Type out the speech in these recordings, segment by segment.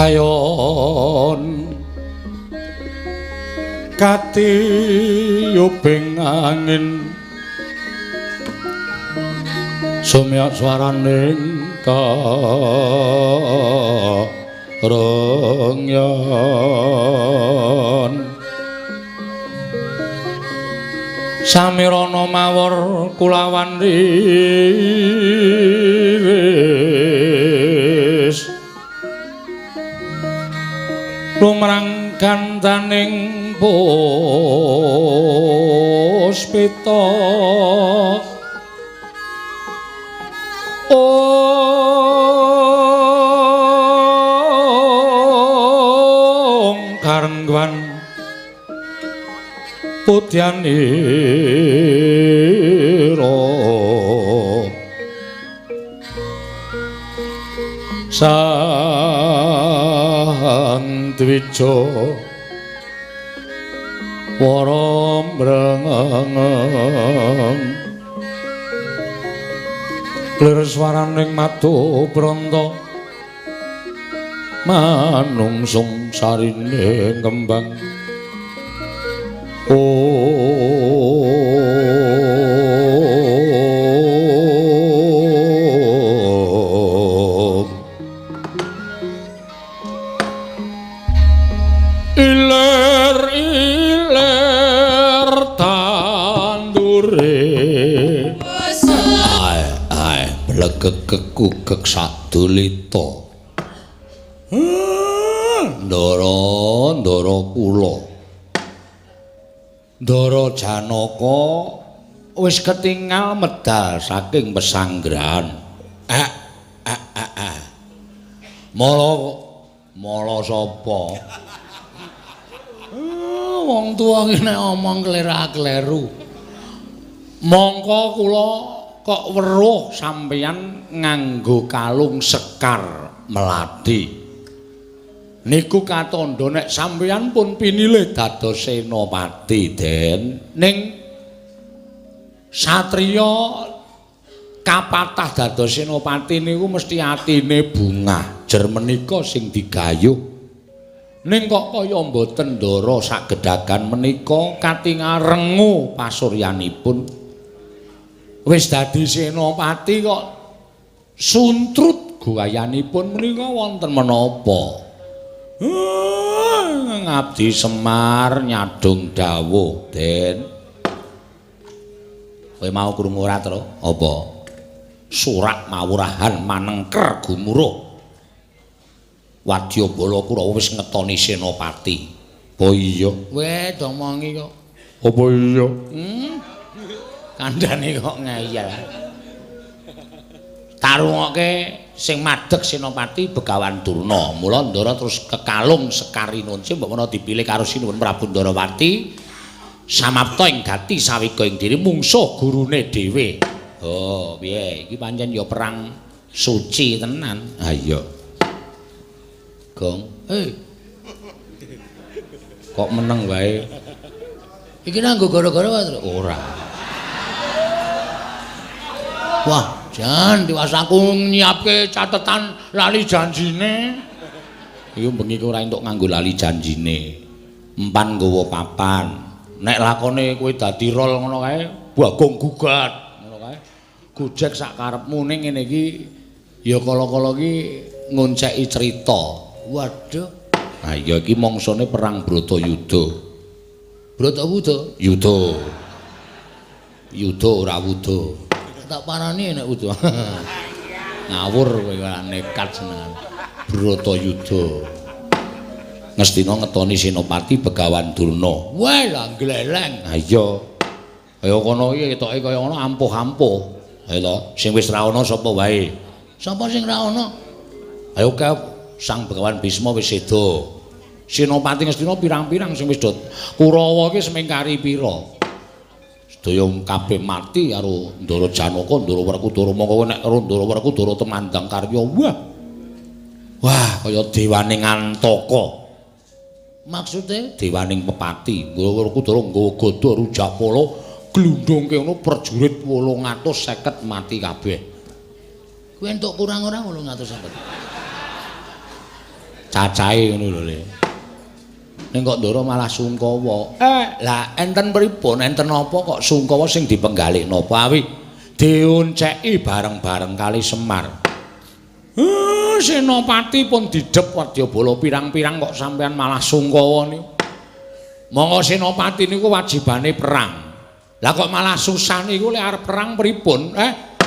Kayon katiyubing angin sumyak swaraning karengyan samirana mawar kulawan riris lumrang gandaning puspita. Ong karengwan putyanira sang dwija wara mrengeng klir swaraning madu branta manungsung sarine kembang. Om iler iler tandure ae ae blegek kukek sadulita. Ndara ndara kula Ndara Janaka wis ketingal medal saking pesanggrahan. Mala mala sapa? Wong tuwa ki nek omong klera-kleru. Mongko kula kok weruh sampeyan nganggo kalung sekar melati. Niku katandha nek sampeyan pun pinilih dados senopati, Den. Ning satriya kapatah dados senopati niku mesti atine bungah, jer menika sing digayuh. Ning kok kaya mboten ndara sagedhagan menika katingal rengu pasuryanipun. Wis dadi senopati kok suntrut guwayanipun menika wonten menapa? Ngabdi Semar nyadong dawuh, Den. Kowe mau krungu ora, Tru? Apa? Surak mawurahan manengker gumuruh. Wadyabala Kurawa wis ngetoni senopati. Apa iya? Weh, domongi kok. Apa iya? Kandhane kok ngeyel. Tarungoke sing madheg senopati Begawan Durna. Mula Ndara terus kekalung Sekar Rinunce mbok menawa dipilih karo Sinuwun Prabu Ndarawati samapta ing gati sawega ing diri mungsuh gurune dhewe. Oh, piye? Iki pancen ya perang suci tenan. Ha iya. Gong. Hei. Kok meneng wae? Iki nanggo gara-gara ora. Wah, jan tiwas aku nyiapke catetan lali janjine. Iku bengi ora entuk nganggo lali janjine. Empan nggawa papan. Nek lakone kowe dadi rol ngono kae, Bagong gugat ngono kae. Gojek sak karepmu ning ngene iki ya kala-kala iki ngonceki crita. Waduh. Ha iya iki mangsane perang Bratayuda. Bratawuda? Yuda. Yuda ora wuda. Tak parani nek wuda. Ngawur kowe ora nekat senengan. Bratayuda. Ngastina ngetoni Senopati Begawan Durna. Wah, lah gleleng. Ha iya. Kaya kono iki ketoke kaya ngono ampuh-ampuh. Ha to, sing wis ra ana sapa wae? Sapa sing ra ana? Ayo kae Sang Begawan Bisma wis seda. Senopati Ngastina pirang-pirang sing wis do. Kurawa iki semingkari pira? Sedaya kabeh mati karo Ndara Janaka, Ndara Werkudara. Mongko nek karo Ndara Werkudara temandang karya. Wah. Wah, kaya dewaning Antaka. Maksude dewaning Pepati. Ndara Werkudara nggawa gada Rujapala glundhungke ngono prajurit 850 mati kabeh. Kuwi entuk kurang ora 850? Cacahe ngono lho Le. Ning kok Ndara malah sungkawa. Lah enten pripun? Enten apa kok sungkawa sing dipenggalih napa awi dionceki bareng-bareng kali Semar. Senopati pun didhep wadyabala pirang-pirang kok sampean malah sungkawa niku. Monggo senopati niku wajibane perang. Lah kok malah susah niku lek arep perang pripun?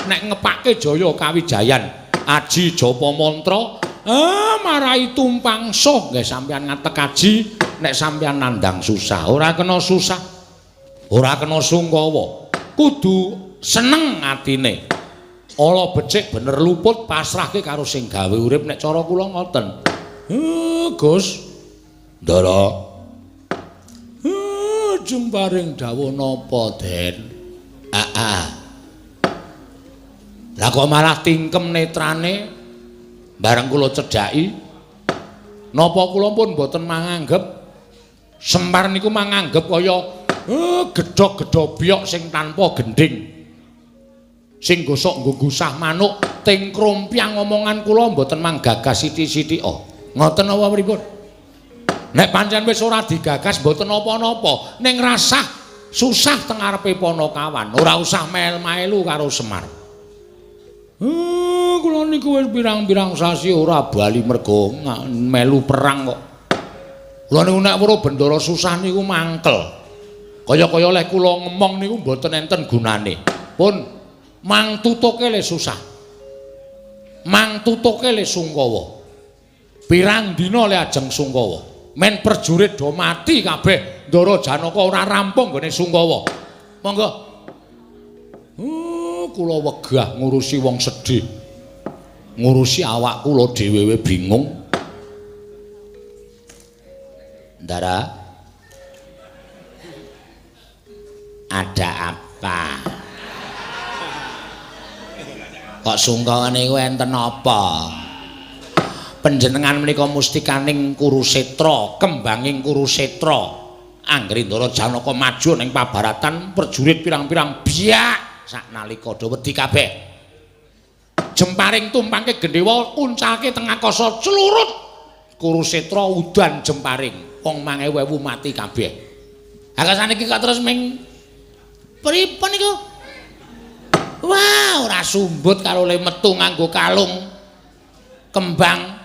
Nek ngepake Jaya Kawijayan, aji japa mantra, marai tumpang soh nggih sampean ngatek aji nek sampean nandang susah. Ora kena susah. Ora kena sungkawa. Kudu seneng atine. Ala becik bener luput pasrahke karo sing gawe urip nek cara kula ngoten. Gus. Ndara. Jeng paring dawuh napa, Den? Lah kok malah tingkem netrane bareng kula cedhaki. Napa kula pun mboten manganggep Semar niku manganggep kaya gedhog-gedhobyok sing tanpa gendhing. Sing gosok nggo gusah manuk ting krompyang omongan kula mboten manggagas sithik-sithik. Ngoten apa pripun? Nek pancen wis ora digagas mboten napa-napa, ning rasah susah teng ngarepe Panakawan, ora usah mel-melu karo Semar. Kula niku wis pirang-pirang sasi ora bali mergo melu perang kok. Kula niku nek weruh bendara susah niku mangkel. Kaya-kaya leh kula ngemong niku mboten enten gunane. Pun mang tutuke le susah. Mang tutuke le sungkawa. Pirang dina le ajeng sungkawa. Men prajurit do mati kabeh, Ndara Janaka ora rampung nggone sungkawa. Monggo. Kula wegah ngurusi wong sedih. Ngurusi awak kula dhewe bingung. Ndara. Ada apa? Kok sungkawa niku enten apa? Panjenengan menika mustikaning Kurusetra, kembanging Kurusetra. Anggere Ndara Janaka maju ning pabaratan prajurit pirang-pirang biak saknalika do wedi kabeh. Jemparing tumpangke gendhewa uncalke teng akasa clurut. Kurusetra udan jemparing, wong 1000 mati kabeh. Ha saniki kok terus ming pripun niku? Wah, ora sumbut karo le metu nganggo kalung kembang.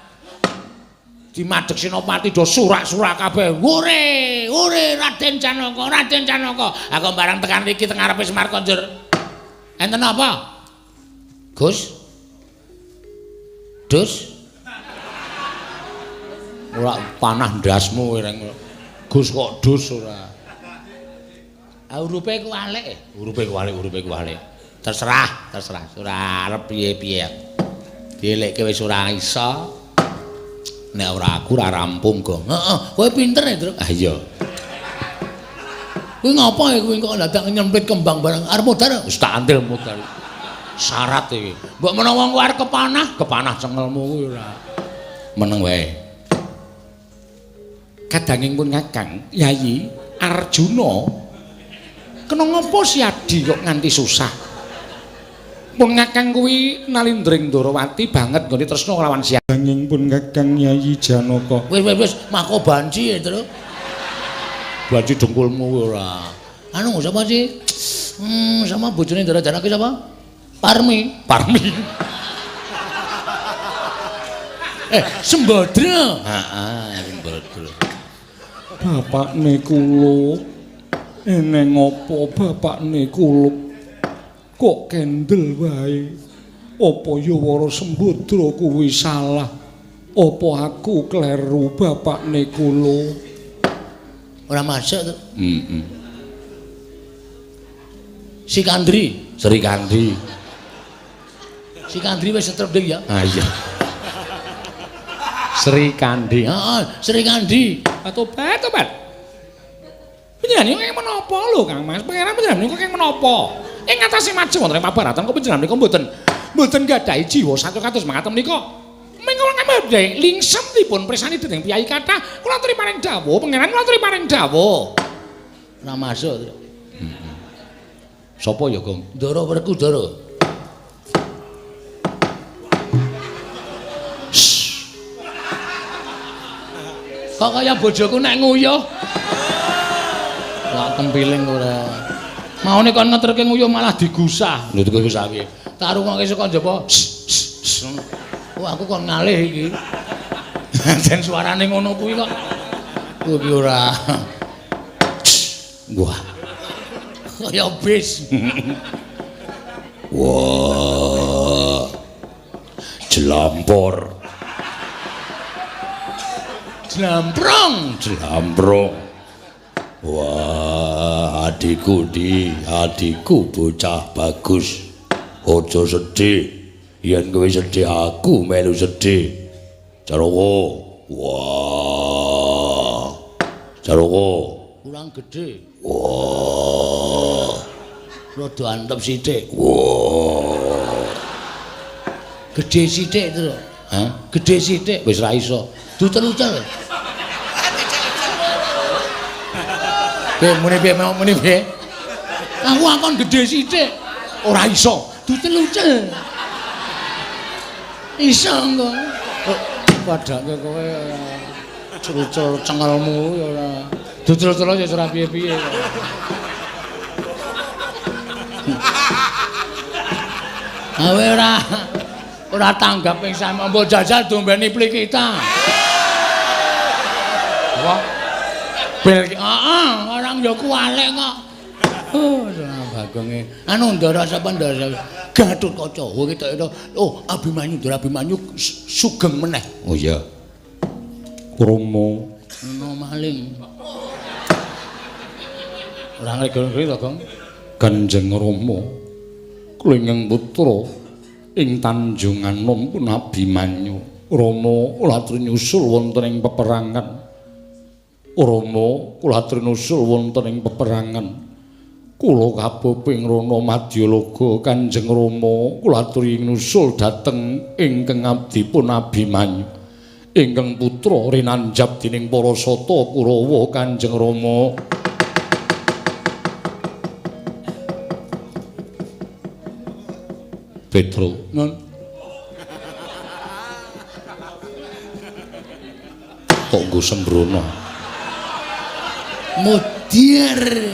Dimadhek Senopati do surak-surak kabeh. Hore, hore Raden Janaka, Raden Janaka. Aku barang tekan iki teng ngarepe Semar konjur. Enten apa? Gus. Dus. Ora panah ndasmu reng. Gus kok dus ora. Ah urupe kuwalik, urupe kuwalik, urupe kuwalik. Terserah, terserah. Ora arep piye-piye. Dielekke wis ora iso. Nek ora aku ora rampung, Gong. Heeh, kowe pinter ya, Truk. Ah iya. Kuwi ngapa ya kuwi kok dadak nyempit kembang barang arep modar? Wis tak antil modar. Syarat iki. Mbok menawa engko arep kepanah, kepanah cengelmu kuwi ora. Meneng wae. Kadanging pun Kakang Yayi Arjuna kena ngapa si Adi kok nganti susah? Pun Kakang kuwi nalindring Ndorowati banget nggone tresna kelawan si Adi pun Kakang Yayi Janaka. Wis wis wis mako banci ya, Truk. Banci dengkulmu ora. Anu sapa sih? Sama bojone Ndara Janaka sapa? Parmi. Parmi. Sembadra. Heeh, Sembadra. Bapakne kula eneng apa bapakne kula kok kendel wae? Apa ya Wara Sembadra kuwi salah? Apa aku kleru bapakne kula? Ora masuk to. Heeh. Si Kandri, Sri Kandi. Si Kandri wis setrep dik ya. Ah iya. Sri Kandi. Heeh, Sri Kandi. Tobat, tobat. Panjenengan niku menapa lho Kang Mas? Pangeran panjenengan niku keng menapa? Ing ngatasé maju wonten ing pabaratan kok panjenengan niku mboten gadhahi jiwa satu kados mekaten menika. Mengko kemawon lingsem dipun presani dening piyai kathah. Kula aturi paring dawuh, pangeran kula aturi paring dawuh. Ora masuk. Heeh. Sapa ya, Gong? Ndara Werkudara. Kok kaya bojoku nek nguyuh. Lak tempiling ora. Maune kon ngeterke nguyuh malah digusah. Lho digusah piye? Tak rungokke saka njaba. Wah, aku kon ngalih iki. Jen suarane ngono kuwi kok. Kuwi ora. Wah. Kaya bis. Wah. Jlampor. Jlamprong, jlamprong. Wah, adikku di, adikku bocah bagus. Aja sedih. Yen kowe sedih aku melu sedih. Caraka. Wah. Caraka kurang gedhe. Wah. Rada antep sithik. Wah. Gedhe sithik to. Hah? Gedhe sithik wis ra iso. Dutel-utel. Piye muni piye muni piye? Aku akon gedhe sithik. Ora iso. Dutel-utel. Iso engko. Padake kowe ora cengelmu ya ora. Dutel-utel ya ora piye-piye. Awe ora tanggap ing sama mbok jajal dombeni plikita. Apa? Bel heeh, orang ya kuwalek kok. Oh, bagonge. Anu Ndara sapa Ndara? Gatotkaca. Oh ketok oh Abimanyu Ndara Abimanyu sugeng meneh. Oh iya. Krama ana maling. Ora ngrego-ngrego to, Gong. Kanjeng Rama klengeng putra ing Tanjunganom pun Abimanyu. Rama kula nyusul wonten ing peperangan. Rama kula nyusul wonten ing peperangan. Kula kaboping Rana Madyalaga Kanjeng Rama kula aturi nyusul dhateng ingkang abdipun Abimanyu. Ingkang putra rinanjab dening para sata Kurawa Kanjeng Rama. Petro nun kok nggo sembrono mudir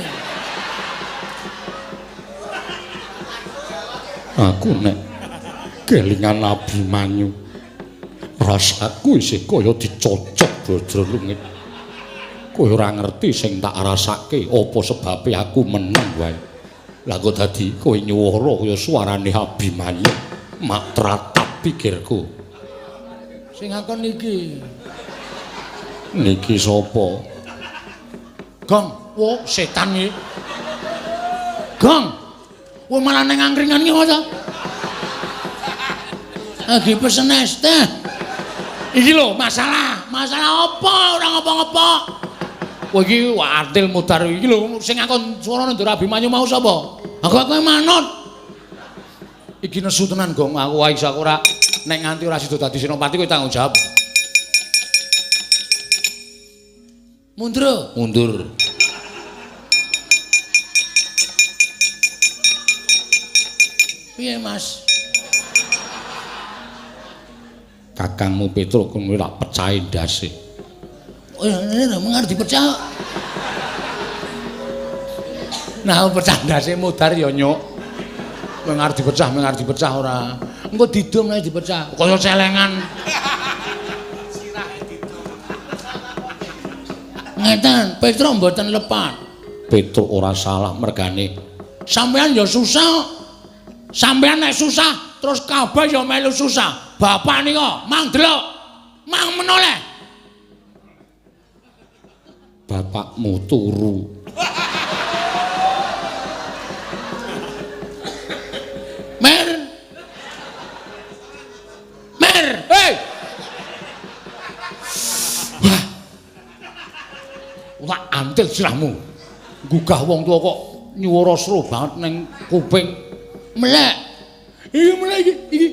aku nek kelingan Abimanyu rasaku isih kaya dicocok brodro lungit. Kowe ora ngerti sing tak rasake apa sebabe aku meneng wae. Lah kok dadi kowe nyuwara kaya suarane Abimanyu mak tratap pikirku. Sing akon niki. Niki sapa? Gong, wo setan iki. Gong. Wo malah ning angkringan iki ta? Lagi pesen es teh. Iki lho masalah, masalah apa ora ngopo-ngopo. Kowe iki adil mudar iki lho sing ngakon suarane Ndara Abimanyu mau sapa? Aku manut. Iki nesu tenan Gong, aku wae iso aku ora nek nganti ora sida dadi senopati kowe tanggung jawab. Mundur, mundur. Piye, Mas? Kakangmu Petruk kuwi ora pecahe ndase. Oh, ini mengar dipecah. Nah, pecah ndase mudar ya, Nyuk. Mengar dipecah ora. Engko didum nek dipecah, kaya celengan. Sirah didum. Ngeten, Petruk mboten lepat. Petruk ora salah mergane. Sampeyan ya susah. Sampeyan nek susah, terus kabeh ya melu susah. Bapak nika mang delok, mang menoleh. Bapakmu turu. Mer. Mer, hei. Wah. Ora antil sirahmu. Gugah wong tuwa kok nyuwara sro banget ning kuping. Melek. Iki melek iki, iki.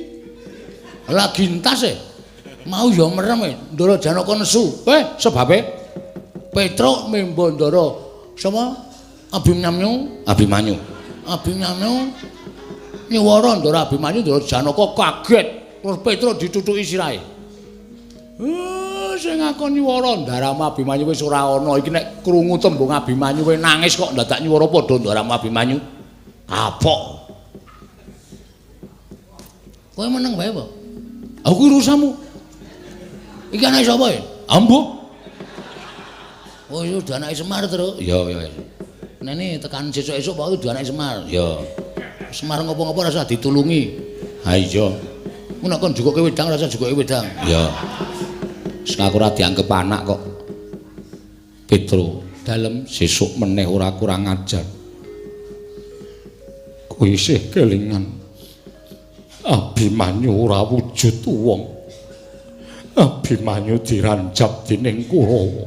Lagi entas e. Mau ya merem e, Ndara Janaka nesu. Sebabe Petruk membo Ndara sapa? Abimanyu, Abimanyu. Abimanyu nyuwara Ndara Abimanyu, Ndara Janaka kaget. Terus Petruk ditutuki sirahe. Sing ngakon nyuwara Ndaramu Abimanyu wis ora ana. Iki nek krungu tembung Abimanyu kowe nangis kok ndadak nyuwara padha Ndaramu Abimanyu. Kapok. Kowe meneng wae apa? Aku urusanmu. Iki anake sapa ya? Ambo. Oh, iya udah anake Semar, Truk. Iya, iya. Nene tekan sesuk-esuk pokoke udah anake Semar. Iya. Semar ngopo-ngopo rasa ditulungi. Ha iya. Ku nek kon jukuke wedang rasa jukuke wedang. Iya. Sing aku ora dianggep anak kok. Petro, dalem sesuk meneh ora kurang ajar. Kowe isih kelingan. Abimanyu ora wujud wong. Abimanyu dirancap dening Kurawa.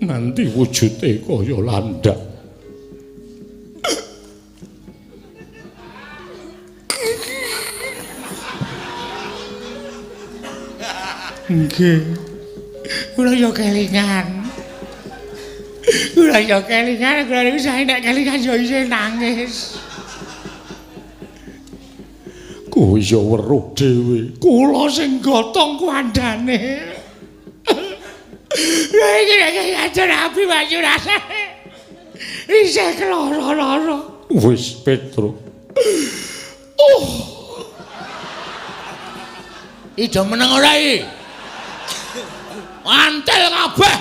Nganti wujude kaya landak. Nggih. Kula yo kelingan. Kula yo kelingan, kula niku sae nek kelingan yo isih nangis. Kowe yo weruh dhewe. Kula sing gotong kuandane. Lha iki nek ajar Abimanyu rasane isih keloro-loro. Wis Petro. Oh. Ijo meneng ora iki? Antel kabeh.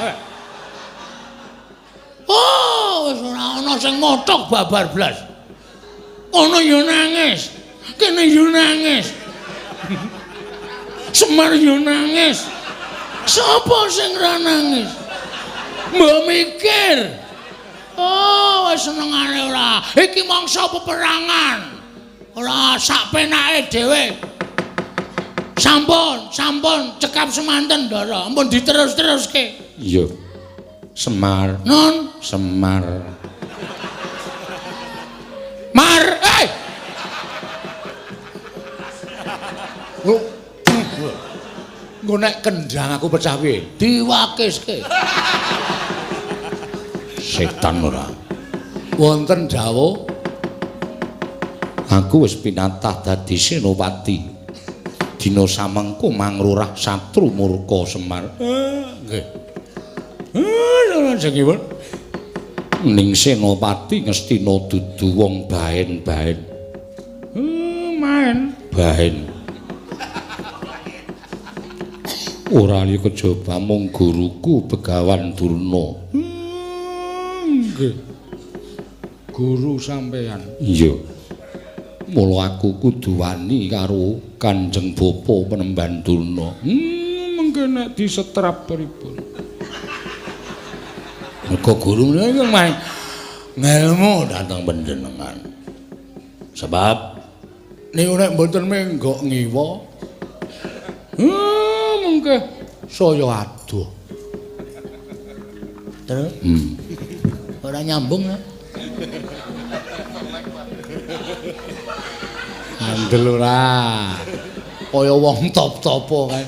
Oh, wis ora ana sing mothok babar blas. Ono yo nangis. Kene yo nangis. Semar yo nangis. Sapa sing ora nangis? Mbok mikir. Oh, wis senengane ora. Iki mangsa peperangan. Ora sak penake dhewe. Sampun, sampun cekap semanten, Ndara. Ampun diterus-teruske. Iya. Semar. Non, Semar. Mar, eh. Engko nek kendang aku pecah piye? Diwakiske. Setan ora. Wonten dawuh aku wis pinatah dadi senopati. Dina samengko mangrurah satru murka Semar. Nggih. Lajengipun ning senopati Ngastina dudu wong baen-baen. Maen baen. Ora liya kejaba mung guruku Begawan Durna. Nggih. Guru sampeyan. Iya. Mula aku kudu wani karo Kanjeng Bapa Penemban Durna. Mengke nek disetrap pripun? Mergo guru menika main ngelmu dhateng panjenengan. Sebab niku nek mboten menggok ngiwa, mengke saya adoh. Terus? Ora nyambung ya? Andel ora. Kaya wong top-topo kae.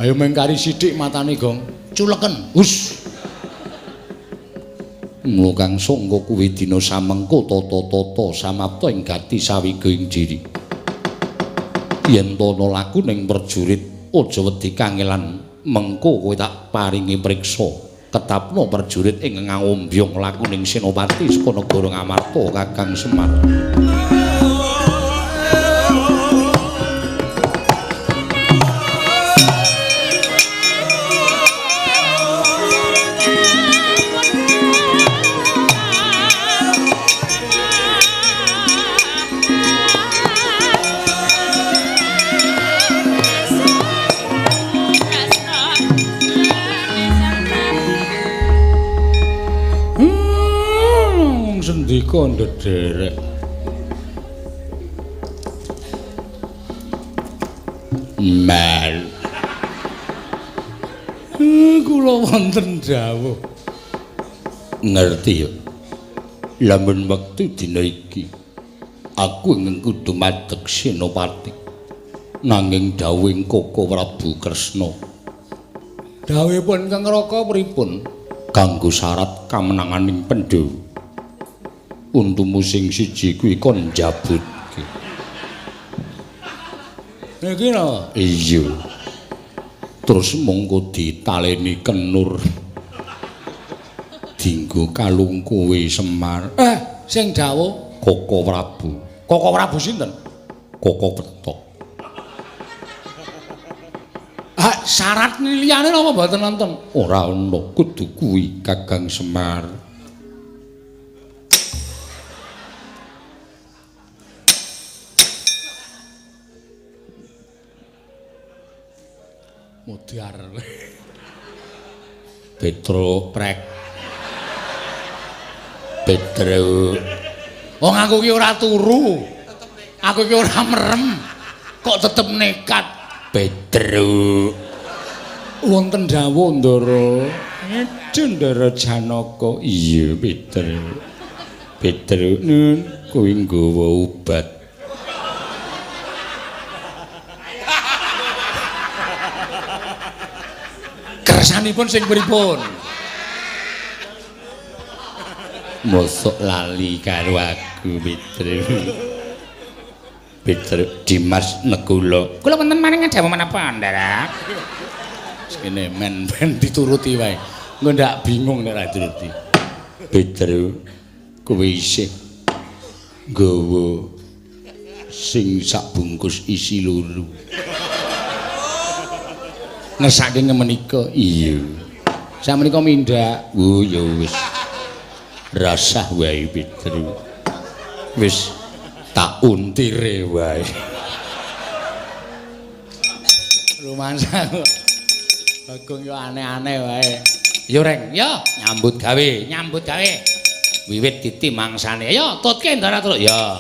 Ayo mengkari sithik matane, Gong. Culeken. Hus. Mula kang sangka kuwi dina samengko tata-tata samapta ing gati sawiga ing diri. Yen to ana laku ning prajurit aja wedi kangelan, mengko kowe tak paringi priksa. Ketapno prajurit ing ngangombyong laku ning senopati saka negara Ngamarta Kakang Semar. Sendika ndederek. Mel. Kula wonten dawuh. Ngerti ya. Lamun wektu dina iki aku ingkang kudu madeg senopati. Nanging dawuhing Koko Prabu Kresna. Dawuhipun Kang Raka pripun? Kanggo syarat kamenanganing Pandhawa. Untumu sing siji kuwi kon njabutke. Niki napa? Iya. Terus mongko ditaleni kenur. Dinggo kalung kowe Semar. Sing dawuh Koko Prabu. Koko Prabu sinten? Koko Petok. Ha, syarat liyane napa mboten wonten? Ora ana, kudu kuwi Kakang Semar. Modar. Petro prek. Petro. Wong aku ki ora turu. Aku ki ora merem. Kok tetep nekat. Petro. Wonten dawuh Ndara. Ndara Janaka. Iya, Petro. Petro, nun kuwi nggawa obat. Kersanipun sing pripun? Mosok lali karo aku, Petro. Petro Dimas Nekula. Kula wonten maring dawuh menapa, Ndara? Sekene men ben dituruti wae. Engko ndak bingung nek ora dituruti. Petro kowe isih nggawa sing sak bungkus isi loro. Ngersake menika. Iya. Sakmenika mindhak. Oh ya wis. Rasah wae Petro. Wis tak untire wae. Rumansa Bagong yo aneh-aneh wae. Yo Reng, yo nyambut gawe, nyambut gawe. Wiwit titi mangsane. Ayo tutke Ndara terus. Ya.